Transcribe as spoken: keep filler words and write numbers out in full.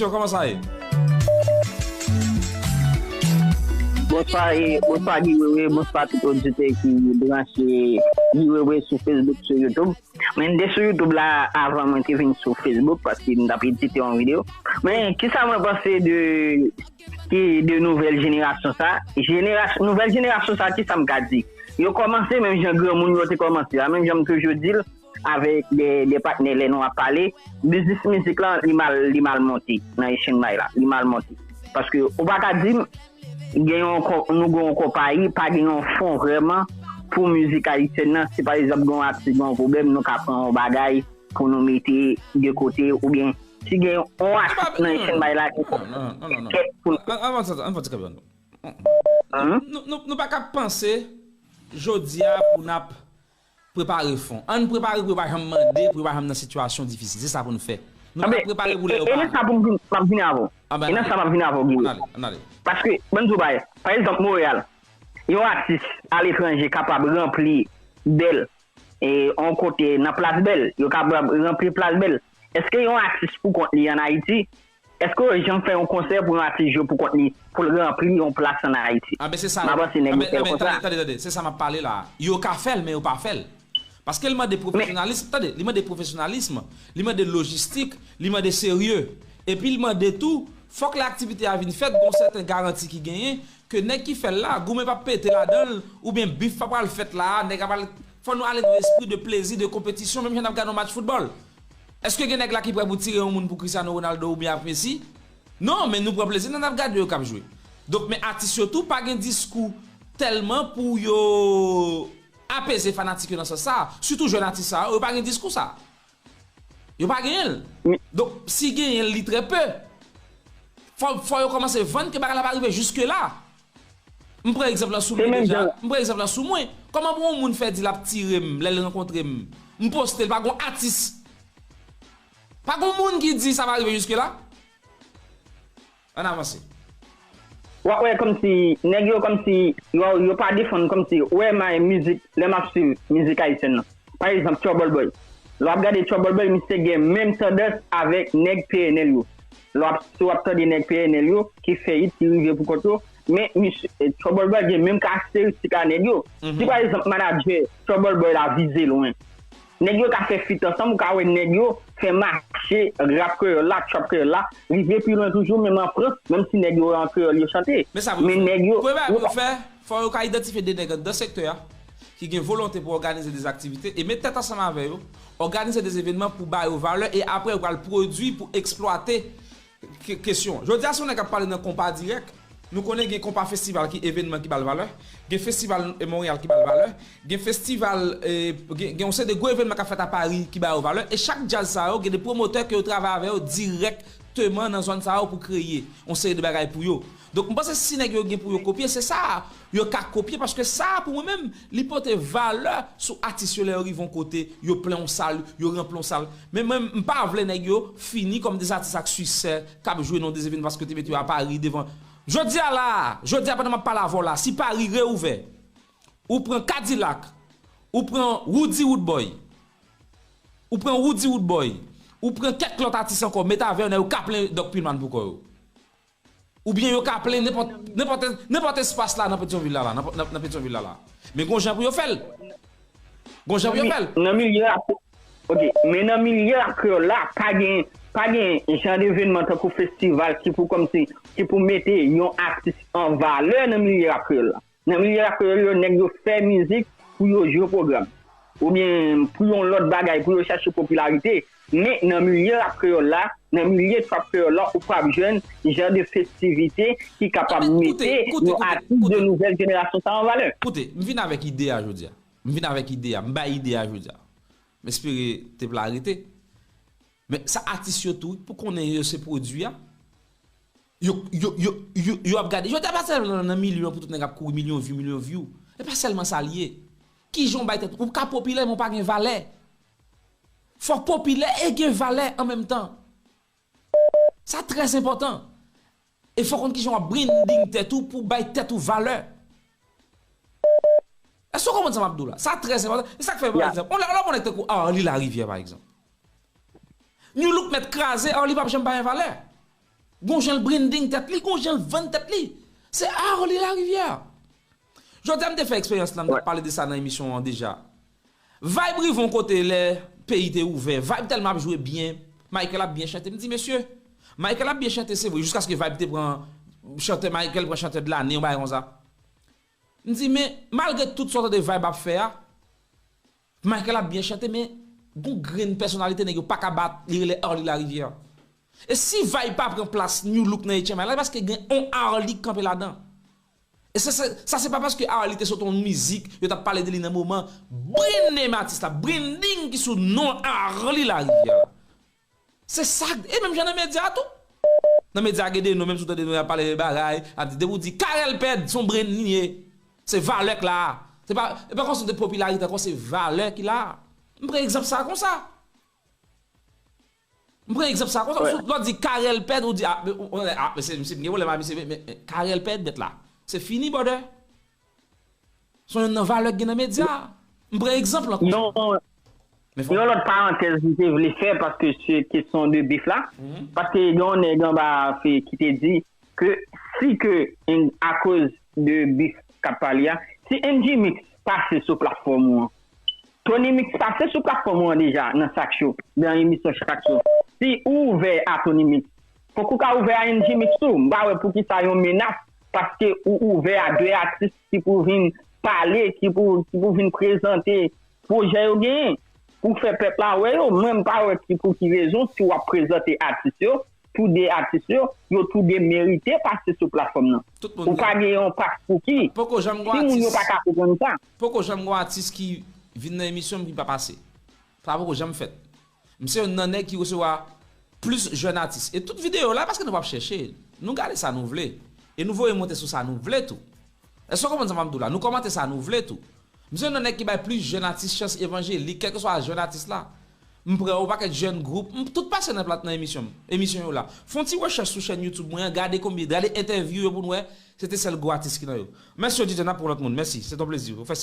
Kòman sa ye? Bonswa, e, bonswa Guy Wewe, bonswa tout oditè ki branche Guy Wewe sou Facebook, sou YouTube. Mwen te sou YouTube la avan mwen te vin sou Facebook paske m t ap edite yon videyo. Men kisa mwen panse de ki de nouvèl jenerasyon sa? Jenerasyon, nouvèl jenerasyon sa, kisa m ka di? Yo kòmanse menm jan granmoun yo te kòmanse a, menm jan m toujou di l, avèk de, de patnè lè nou ap pale, biznis mizik lan li mal, li mal monte nan echanj bay la, li mal monte. Paske ou pa ka di m gen yon, nou gen yon konpayi, pa gen yon fon vrèman pou mizik ayisyèn nan. Si pa egzanp gen yon atis gen yon pwoblèm, nou ka pran yon bagay pou nou mete de kote, oubyen si gen yon atis nan echanj bay la ki kèk pou nou. Ann fè ti kanpe. Nou pa ka panse jodi a pou n ap prepare fon. Ann prepare pou yo pa janm mande, pou yo pa janm nan sitiyasyon difisil. Se sa pou n fè. Nou pa prepare pou lè yo pa. E nan sa pou m vin, m ap vini avè w. E nan sa m ap vini avè w, Guy. Paske, ban m di w bagay, pa egzanp, Monreyal, yon atis aletranje kapab ranpli bèl, e, yon kote nan plas bèl, yo kapab ranpli plas bèl. Èske yon atis pou kont li ann Ayiti, èske yo janm fè yon konsè pou yon atis jwe pou kont li, pou l ranpli yon plas ann Ayiti? M a panse nèg yo fè l konsa. Tande, tande, tande, se sa m ap pale la. Yo ka fè l, men yo pa fè l. Paske l mande pwofesyonalis, tande, li mande pwofesyonalis, li mande lojistik, li mande serye. Epi l mande tou, fòk lè aktivite a vin fèt, gon sèten garanti ki genyen, ke nèg ki fè l la, goumen p ap pete ladan l, oubyen bif pa pral fèt la, nèg ap al, fò nou ale nan espri de plezi, de konpetisyon, menm jan n ap gade yon match foutbòl. Èske gen nèg la ki prè pou tire yon moun pou Cristiano Ronaldo oubyen ap Messi? Non, men nou pran plezi nan n ap gade yo k ap jwe. Donk, men atis yo tou pa gen diskou tèlman pou yo apeze fanatik yo nan sans sa. Sitou jèn atis sa yo, yo pa gen diskou sa. Yo pa genyen l. Donk, si genyen l, li trè pe. Fò, fò yo kòmanse vann ke bagay la pa rive jiske la. M pran egzanp lan sou mwen deja. M pran egzanp lan sou mwen. Kòman pou yon moun fè di l ap tire m lè l rankontre m? M poste l, pa gon atis. Pa gon moun ki di sa pa rive jiske la. Ann avanse. W ap wè kòmsi nèg yo kòmsi yo, yo pa defann kòmsi, ou wè m a mizik, lè m ap swiv mizik ayisyèn nan. Pa egzanp, Trouble Boy. Lè w ap gade Trouble Boy, misye gen menm tandans avèk nèg P N L yo. Lè w ap, si w ap tande nèg P N L yo ki fè hit, ki rive pou kont yo, men misye, Trouble Boy gen menm karakteristik a nèg yo. Si pa egzanp, manadjè Trouble Boy la vize lwen, nèg yo ka fè feat ansanm, ou ka wè nèg yo fè mache rap kreyòl la, trap kreyòl la, rive pi lwen toujou, menm an Frans, menm si nèg yo an kreyòl yo chante. Men nèg yo, premye bagay pou yo fè, fò yo ka idantifye de nèg anndan sektè a ki gen volonte pou òganize de aktivite e met tèt ansanm avè yo, òganize de evènman pou ba yo valè e apre yo pral pwodui pou eksplwate. Kesyon. Jodi a, si yon nèg ap pale nan konpa dirèk, nou konnen gen konpa festival ki evènman ki ba l valè, gen festival Monreyal ki ba l valè, gen festival, gen yon seri de gwo evènman k ap fèt a Pari ki ba yo valè, e chak djaz sa yo gen de pwomotè ke yo travay avè yo dirèkteman nan zòn sa yo pou kreye yon seri de bagay pou yo. Donk, m panse si nèg yo gen pou yo kopye, se sa. Yo ka kopye, paske sa, pou mwen menm, li pote valè sou atis yo lè yo rive yon kote, yo plen yon sal, yo ranpli yon sal. Men mwen, m pa vle nèg yo fini kòm de atis ak siksè k ap jwe nan de evènman paske yo te mete yo a Pari devan. Jodi a la, jodi a pandan m ap pale avè w la, si Pari reouvè, ou pran Kadilak, ou pran Roody Roodboy, ou pran Roody Roodboy, ou pran kèk lòt atis ankò, met avè yo, nèg yo ka plen Dòk Pilman pou kò yo. Oubyen yo ka plen nenpòt nenpòt nenpòt espas la nan Petyonvil la la, nan, nan, nan Petyonvil la la. Men gon jan pou yo fè l. Gon jan pou yo fè l. Nan milye rap, ok, men nan milye rap kreyòl la, pa gen, pa gen jan de evènman tankou festival ki pou kòmsi, ki pou mete yon atis an valè nan milye rap kreyòl la. Nan milye rap kreyòl yo, nèg yo fè mizik pou yo jwe pwogram, oubyen pou yon lòt bagay, pou yo chache popilarite. Men nan milye rap kreyòl la, nan milye trap kreyòl la, ou p ap jwenn jan de festivite ki kapab mete yon atis de nouvèl jenerasyon sa an valè. Koute, m vin avèk ide a jodi a. M vin avèk ide a, m bay ide a jodi a. M espere tep la rete. Men sa atis yo tou, pou konnen yo se pwodui a. Yo, yo, yo, yo, yo ap gade. Jodi a pa sèlman nan milyon pou tout nèg ap kouri milyon view, milyon view. E pa sèlman sa l ye. Kijan w bay tèt ou? Ou ka popilè, men w pa gen valè. Fò w popilè e gen valè an menm tan. Sa trè enpòtan. E fò w konn kijan w ap branding tèt ou pou w bay tèt ou valè. Èske w konprann sa m ap di w la? Sa trè enpòtan. E sa k fè, pa egzanp, yon lè, yon lè w pran nèg tankou Arly Larivière, pa egzanp. Nu Look mèt kraze, Arly p ap janm bay valè. Gon jan l branding tèt li, gon jan l vann tèt li. Se Arly Larivière. Jodi a m te fè eksperyans lan, m t ap pale de sa nan emisyon an deja. Vibe rive yon kote lè peyi te ouvè. Vibe tèlman ap jwe byen. Michael ap byen chante. M di, mesye, Michael ap byen chante, se vre, jiskaske Vibe te pran chantè, Michael pran chantè de lane, yon bagay konsa. M di, men, malgre tout sa w tande Vibe ap fè a, Michael ap byen chante, men gon grenn pèsonalite nèg yo pa ka bat, li rele Arly Larivière. E si Vibe pa pran plas New Look nan H M I la, se paske gen on Arly k kanpe ladan. E se, se, sa se pa paske Arly te sot on mizik, yo t ap pale de li nan moman, brand name atis la, branding ki sou non Arly Larivière. Se sa, e menm jan nan medya tou. Nan medya gen de non, menm si w tande non, y ap pale de bagay, ap di, depi w di Carel Pèd, se on brand li ye. Se valè k la. Se pa, e pa kòmsi de popilarite ankò, se valè ki la. M pran egzanp sa konsa. M pran egzanp sa konsa. Lè w di Carel Pèd, ou di, ah, men, ou, ah, men se, se, gen pwoblèm a misye, men, men, men Carel Pèd, bèt la. Se fini, brother. Se yon nan valè k gen nan medya. M pran egzanp lan konsa. Yon, yon lòt parantèz m te vle fè, paske se kesyon de bif la. Paske gen yon nèg anba ki te di ke si ke akoz de bif k ap pale a, si M G Mix pase sou platfòm ou an, Tony Mix pase sou platfòm ou an deja nan Sak Show, nan emisyon Sak Show. Si ou ouvè a Tony Mix, fòk ou ka ouvè a M G Mix tou. M pa wè poukisa yon menas, paske ou ouvè a de atis ki pou vin pale, ki pou, ki pou vin prezante pwojè yo genyen. Pou fè pèp la wè yo, mwen m pa wè ki, pou ki rezon si w ap prezante atis yo, tou de atis yo, yo tou de merite pase sou platfòm nan. Ou pa gen yon pas pou ki? Poko janm gon atis. Timoun yo pa ka konprann sa. Poko janm gon atis ki vin nan emisyon m ki pa pase. Sa poko janm fèt. M se youn nan nèg ki resevwa plis jèn atis. E tout videyo la, paske nou p ap chèche. Nou gade sa nou vle. E nou voye monte sou sa nou vle tou. Èske w konprann sa m ap di w la? Nou kòmante sa nou vle tou. M se youn nan nèg ki bay plis jèn atis chans evanjelik, kèlkeswa jèn atis la. M pran yon pakèt jèn gwoup, m tout pase nan plat nan emisyon m, emisyon yo la. Fè yon ti rechèch sou chèn YouTube mwen an, gade konbyen, gade entèvyou yo pou n wè, se te sèl gwo atis ki nan yo. Mèsi oditè, n ap pran lòt moun. Mèsi, se t on plezi. Ou fè